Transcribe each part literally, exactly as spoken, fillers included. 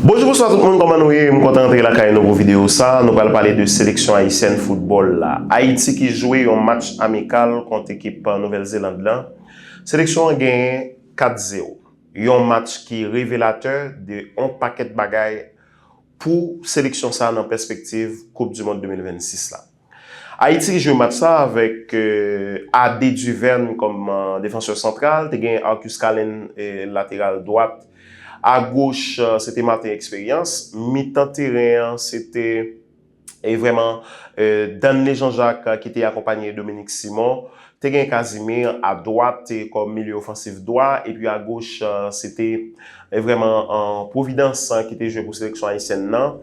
Bonjou, bonswa tout moun, kòman nou ye? M kontan antre lakay nou pou videyo sa. Nou pral pale de seleksyon ayisyèn foutbòl la. Ayiti ki jwe yon match amikal kont ekip Nouvèl Zeland lan. Seleksyon an genyen kat zewo. Yon match ki revelatè de yon pakèt bagay pou seleksyon sa nan pèspektiv Koup di Mond de mil vennsis la. Ayiti ki jwe match sa avèk euh, Ade Duverne kòm euh, defansè santral, te gen Arcus Callens euh, lateral dwat. Agoch, euh, se te Martin Experience. Mitan teren an, se te e vrèman euh, Danley Jean-Jacques euh, ki te akonpanye Dominique Simon. Te gen Casimir adwat kòm milye ofansif dwa, epi agoch, euh, se te e vrèman euh, Providence euh, ki te jwe pou seleksyon ayisyèn nan.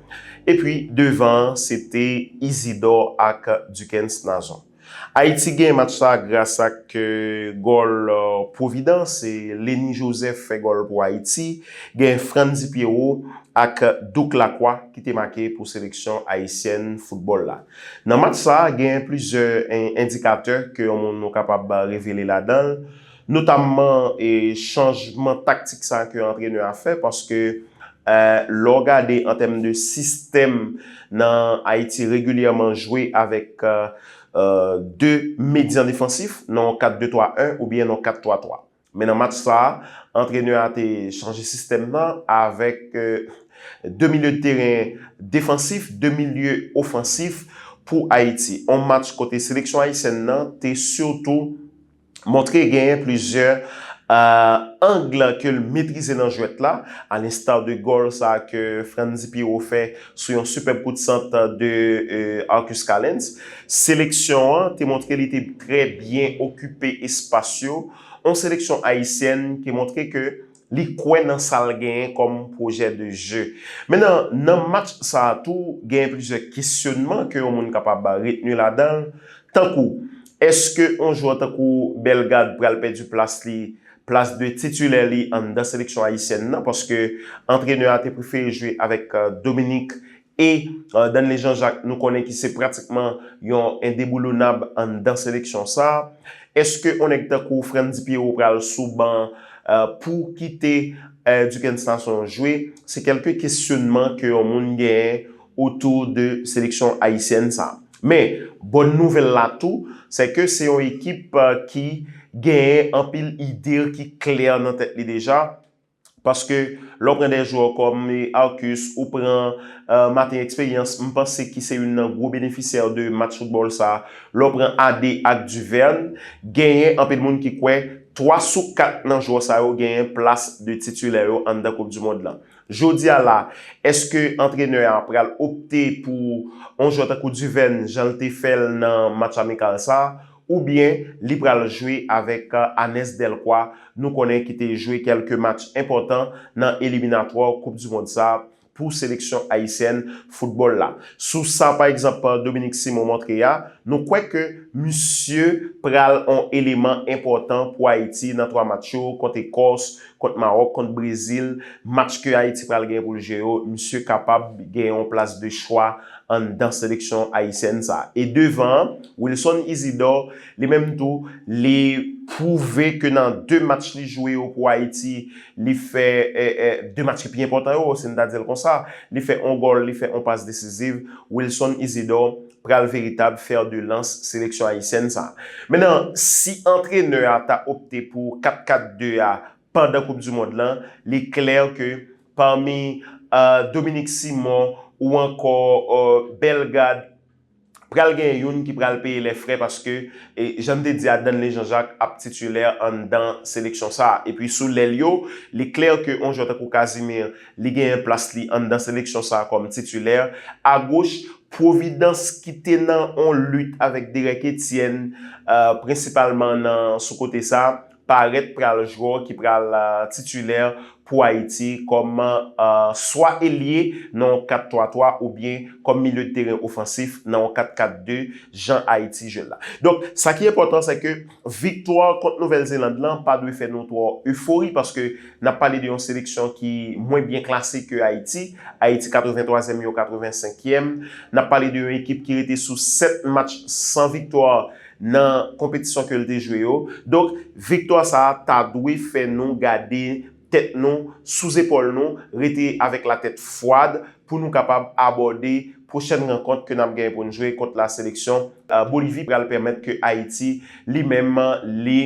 Epi devan, se te Isidore ak Duckens Nazon. Ayiti gen match sa gras ak euh, gòl euh, Providence, e Lenny Joseph fè gòl pou Ayiti, gen Frandy Pierrot ak Duke Lacroix ki te make pou seleksyon ayisyèn foutbòl la. Nan match sa, gen plizyè en- endikatè ke yon moun nou kapab revele ladan l, notamman e chanjman taktik sa ke antrenè a fè, paske euh, lè w gade an tèm de sistèm nan Ayiti regilyèman jwe avèk euh, euh, de medyan defansif nan yon kat de twa en oubyen nan kat twa twa. Men nan match sa, antrenè a te chanje sistèm nan avèk euh, de milye de teren defansif, de milye ofansif pou Ayiti. Yon match kote seleksyon ayisyèn nan te sitou montre genyen plizyè euh, ang ke l metrize nan jwèt la, alensta de gòl sa ke Frandy Pierrot fè sou yon sipèb kout sant de euh, Arcus Callens. Seleksyon an te montre li te trè byen okipe espas yo. Yon seleksyon ayisyèn ki montre ke li kwè nan sa l genyen kòm pwojè de je. Mentnan, nan match sa a tou, genyen plizyè kesyonman ke yon moun kapab retni ladan l, tankou, èske yon jwè tankou Bellegarde pral pèdi plas li, plas de titilè li anndan seleksyon ayisyèn nan, paske antrenè a te prefere jwe avèk euh, Dominique e euh, Danley Jean-Jacques, nou konnen ki se pratikman yon endeboulonab anndan seleksyon sa. Èske yon nèg tankou Frandy Pierrot pral sou ban euh, pou kite euh, Duckens Nazon jwe? Se kèlke kesyonman ke yon moun genyen otou de seleksyon ayisyèn sa. Men, bòn nouvèl la tou, se ke se yon ekip euh, ki genyen anpil ide ki klè nan tèt li deja. Paske lè w pran de jwè kòm Arcus, ou pran euh, Martin Experience, m panse ki se youn nan gwo benefisyè de match foutbòl sa. Lè w pran Ade ak Duverne, genyen anpil moun ki kwè twa sou kat nan jwè sa yo genyen plas de titilè yo anndan Koup di Mond lan. Jodi a la, èske antrenè a pral opte pou yon jwè tankou Duverne, jan l te fè l nan match amikal sa, oubyen li pral jwe avèk euh, Anes Delcroix, nou konnen ki te jwe kèlke match enpòtan nan eliminatwa Koup di Mond sa pou seleksyon ayisyèn foutbòl la. Sou sa, pa egzanp, Dominique Simon montre a, nou kwè ke misye pral yon eleman enpòtan pou Ayiti nan twa match yo, kont Ekòs, kont Mawòk, kont Brezil, match ke Ayiti pral gen pou l jwe yo, misye kapab gen yon plas de chwa anndan seleksyon ayisyèn sa. E devan, Wilson Isidore, li menm tou, li pwouve ke nan de match li jwe yo pou Ayiti, li fè eh, eh, de match ki pi enpòtan yo, si n ta di l konsa, li fè yon gòl, li fè yon pas desiziv. Wilson Isidore pral veritab fè de lans seleksyon ayisyèn sa. Mentnan, si antrenè a ta opte pou kat kat de a pandan Koup di Mond lan, li klè ke pami euh, Dominique Simon ou ankò euh, Bellegarde, pral gen youn ki pral peye lè frè paske, e, jan m te di a, Danley Jean-Jacques ap titilè anndan seleksyon sa a. Epi sou lèl yo, li klè ke yon jwè tankou Casimir, li genyen plas li anndan seleksyon sa a kòm titilè. Agoch, Providence ki te nan yon lit avèk Derek Etienne, euh, prensipalman nan sou kote sa a, parèt pral jwè ki pral euh, titilè pou Ayiti kòm euh, swa elye nan yon kat twa twa oubyen kòm milye de teren ofansif nan yon kat kat de, jan Ayiti jwe l la. Donk, sa ki enpòtan, se ke viktwa kont Nouvèl Zeland lan pa dwe fè nou twò efori, paske n ap pale de yon seleksyon ki mwen byen klase ke Ayiti. Ayiti katrevenntwazyèm, yo katrevensenkyèm. N ap pale de yon ekip ki rete sou sèt match san viktwa nan konpetisyon ke l te jwe yo. Donk, viktwa sa a ta dwe fè nou gade tèt nou sou zepòl nou, rete avèk latèt fwad pou nou kapab abòde pwochèn rankont ke n ap genyen pou n jwe kont la seleksyon Bolivi pral pèmèt ke Ayiti li menm li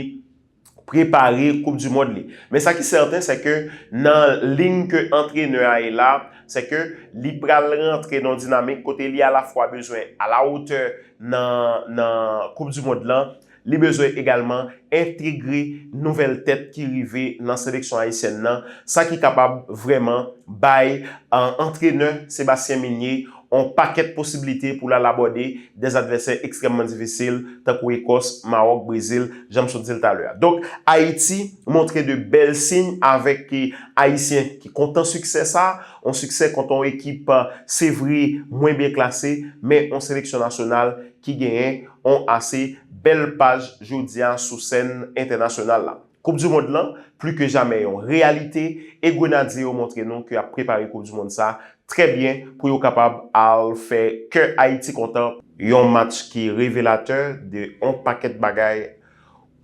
prepare Koup di Mond li. Men sa ki sèten, se ke nan liy ke antrenè a ye la, se ke li pral rantre nan yon dinamik kote li alafwa bezwen alawotè nan, nan Koup di Mond lan, li bezwen egalman entegre nouvèl tèt ki rive nan seleksyon ayisyèn nan, sa ki kapab vrèman bay antrenè Sebastien Migné yon pakèt posiblite pou l al abòde de advèsè ekstrèmman difisil, tankou Ekòs, Mawòk, Brezil, jan m sot di l talè a. Donk, Ayiti montre de bèl siy avèk Ayisyen ki kontan siksè sa, yon siksè kont yon ekip, se vre, mwen byen klase, men yon seleksyon nasyonal ki genyen yon ase bèl paj jodi a sou sèn entènasyonal la. Koup di Mond lan, pli ke jamè yon reyalite, e Grenadye yo montre nou ke y ap prepare Koup di Mond sa trè byen pou yo kapab al fè kè Ayiti kontan. Yon match ki revelatè de yon pakèt bagay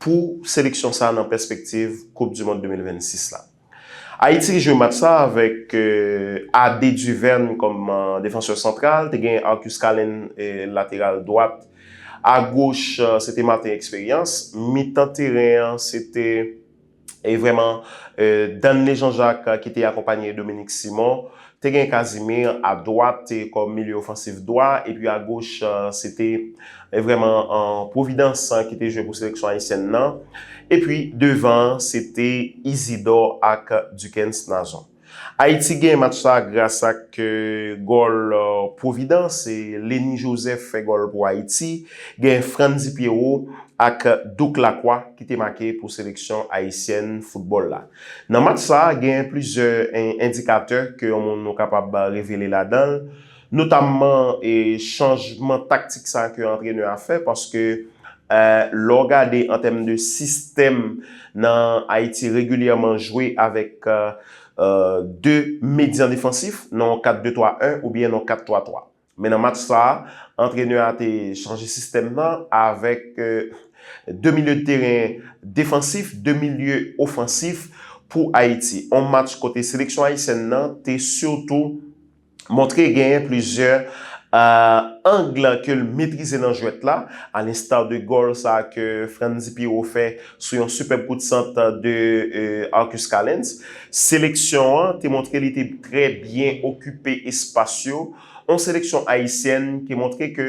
pou seleksyon sa nan pèspektiv Koup di Mond de mil vennsis la. Ayiti ki jwe match sa avèk Ade Duverne kòm defansè santral, te gen Arcus Callens lateral dwat, agoch se te Martin Experience, mitan teren an se te e vrèman Danley Jean-Jacques ki te akonpanye Dominique Simon, te gen Casimir adwat kòm milye ofansif dwa, epi agoch se te vrèman Providence ki te jwe pou seleksyon ayisyèn nan, epi devan se te Isidore ak Duckens Nazon. Ayiti gen match sa gras ak gòl Providence, Lenny Joseph fè gòl pou Ayiti, gen Frandy Pierrot ak Duke Lacroix ki te make pou seleksyon ayisyèn foutbòl la. Nan match sa, gen plizyè endikatè ke yon moun nou kapab revele ladan l, notamman chanjman taktik sa ke antrenè a fè, paske lè w gade an tèm de sistèm nan Ayiti regilyèman jwe avèk de medyan defansif nan yon kat de twa en oubyen nan yon kat twa twa. Men nan match sa, antrenè a te chanje sistèm nan avèk de milye de teren defansif, de milye ofansif pou Ayiti. Yon match kote seleksyon ayisyèn nan te sitou montre genyen plizyè ang ke l metrize nan jwèt la, alensta de gòl sa ke Frandy Pierrot fè sou yon sipèb kout sant de Arcus Callens. Seleksyon an te montre li te trè byen okipe espas yo. Yon seleksyon ayisyèn ki montre ke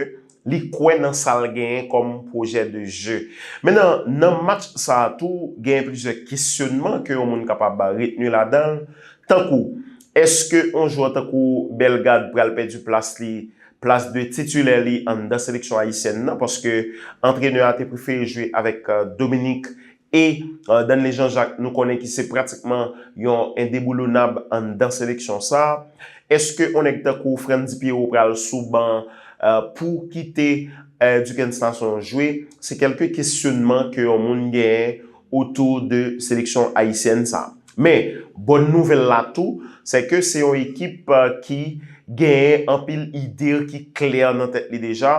li kwè nan sa l genyen kòm pwojè de je. Mentnan, nan match sa a tou, genyen plizyè kesyonman ke yon moun kapab retni ladan l, tankou, èske yon jwè tankou Bellegarde pral pèdi plas li, plas de titilè li anndan seleksyon ayisyèn nan, paske antrenè a te prefere jwe avèk Dominique e Danley Jean-Jacques, nou konnen ki se pratikman yon endeboulonab anndan seleksyon sa a. Èske yon nèg tankou Frandy Pierrot pral sou ban pou kite Duckens Nazon jwe? Se kèlke kesyonman ke yon moun genyen otou de seleksyon ayisyèn sa. Men, bòn nouvèl la tou, se ke se yon ekip ki genyen anpil ide ki klè nan tèt li deja.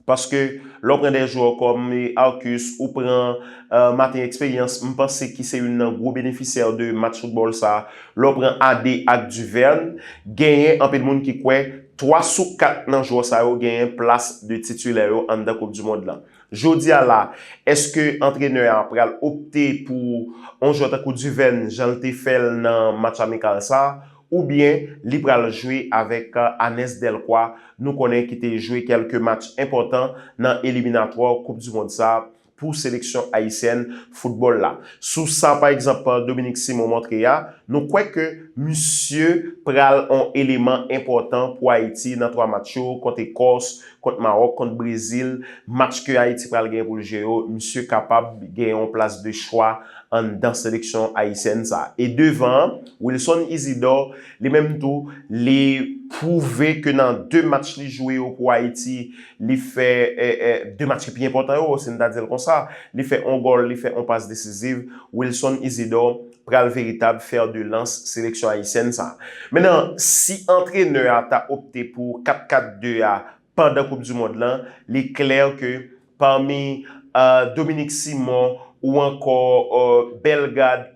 Paske lè w pran de jwè kòm Arcus, ou pran Martin Experience, m panse ki se youn nan gwo benefisyè de match foutbòl sa. Lè w pran Ade ak Duverne, genyen anpil moun ki kwè twa sou kat nan jwè sa yo genyen plas de titilè yo anndan Koup di Mond lan. Jodi a la, èske antrenè a pral opte pou yon jwè tankou Duverne, jan l te fè l nan match amikal sa, oubyen li pral jwe avèk Anes Delcroix, nou konnen ki te jwe kèlke match enpòtan nan eliminatwa Koup di Mond sa pou seleksyon ayisyèn foutbòl la. Sou sa, pa egzanp, Dominique Simon montre a, nou kwè ke misye pral yon eleman enpòtan pou Ayiti nan twa match yo, kont Ekòs, kont Mawòk, kont Brezil, match ke Ayiti pral gen pou l jwe yo, misye kapab gen yon plas de chwa anndan seleksyon ayisyèn sa. E devan an, Wilson Isidore, li menm tou, li pwouve ke nan de match li jwe yo pou Ayiti, li fè, e, e, de match ki pi enpòtan yo, si n ta di l konsa, li fè yon gòl, li fè yon pas desiziv. Wilson Isidore pral veritab fer de lance seleksyon ayisyèn sa. Mentnan, si antrenè a ta opte pou kat kat de a pandan Koup di Mond lan, li klè ke pami Dominique Simon ou ankò Bellegarde,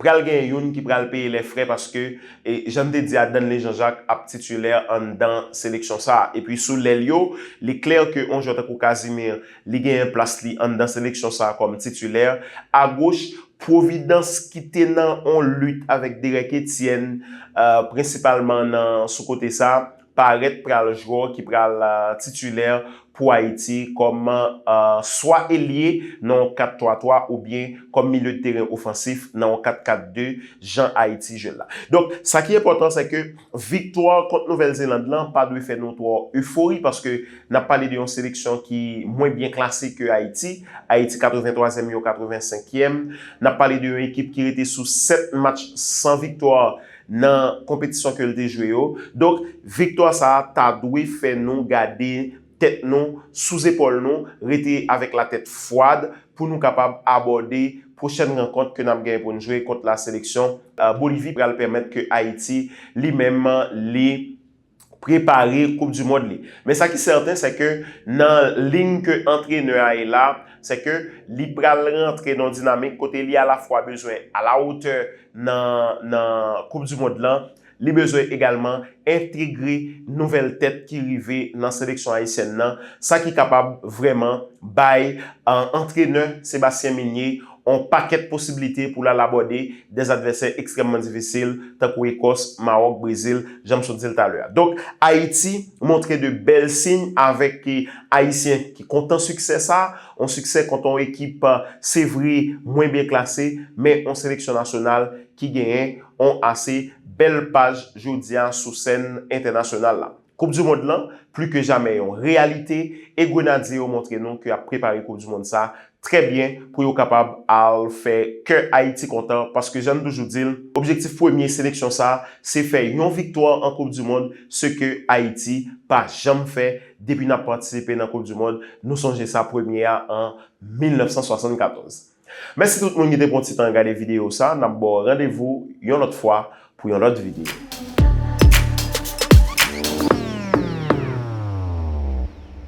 pral gen youn ki pral peye lè frè paske, e, jan m te di a, Danley Jean-Jacques ap titilè anndan seleksyon sa a. Epi sou lèl yo, li klè ke yon jwè tankou Casimir, li genyen plas li anndan seleksyon sa a kòm titilè. Agoch, Providence ki te nan yon lit avèk Derek Etienne, uh, prensipalman nan sou kote sa, parèt pral jwè ki pral uh, titilè pou Ayiti kòm uh, swa elye nan yon kat twa twa oubyen kòm milye de teren ofansif nan yon kat kat de jan Ayiti jwe l la. Donk, sa ki enpòtan, se ke viktwa kont Nouvèl Zeland lan pa dwe fè nou twò efori paske n ap pale de yon seleksyon ki mwen byen klase ke Ayiti. Ayiti katrevenntwazyèm, yo katrevensenkyèm. N ap pale de yon ekip ki rete sou sèt match san viktwa nan konpetisyon ke l te jwe yo. Donk, viktwa sa a ta dwe fè nou gade tèt nou sou zepòl nou, rete avèk latèt fwad pou nou kapab abòde pwochèn rankont ke n ap genyen pou n jwe kont la seleksyon uh, Bolivi pral pèmèt ke Ayiti li menm li prepare Koup di Mond li. Men sa ki sèten, se ke nan liy ke antrenè a ye la, se ke li pral rantre nan yon dinamik kote li alafwa bezwen alawotè nan, nan Koup di Mond lan, li bezwen egalman entegre nouvèl tèt ki rive nan seleksyon ayisyèn nan, sa ki kapab vrèman bay uh, antrenè Sebastien Migné yon pakèt posiblite pou l al abòde de advèsè ekstrèmman difisil, tankou Ekòs, Mawòk, Brezil, jan m sot di l talè a. Donk, Ayiti montre de bèl siy avèk Ayisyen ki kontan siksè sa, yon siksè kont yon ekip, se vre, mwen byen klase, men yon seleksyon nasyonal ki genyen yon ase bèl paj jodi a sou sèn entènasyonal la. Koup di mond lan, pli ke jamè yon reyalite, e Grenadye yo montre nou ke y ap prepare Koup di mond sa trè byen pou yo kapab al fè kè Ayiti kontan, paske jan n toujou di l, objektif premye seleksyon sa se fè yon viktwa an Koup di mond, se ke Ayiti pa janm fè depi n ap patisipe nan Koup di mond. Nou sonje sa premye a an mil nèf san swasannkatòz. Mèsi tout moun ki te pran ti tan gade videyo sa, n ap ba w randevou yon lòt fwa pou yon lòt videyo.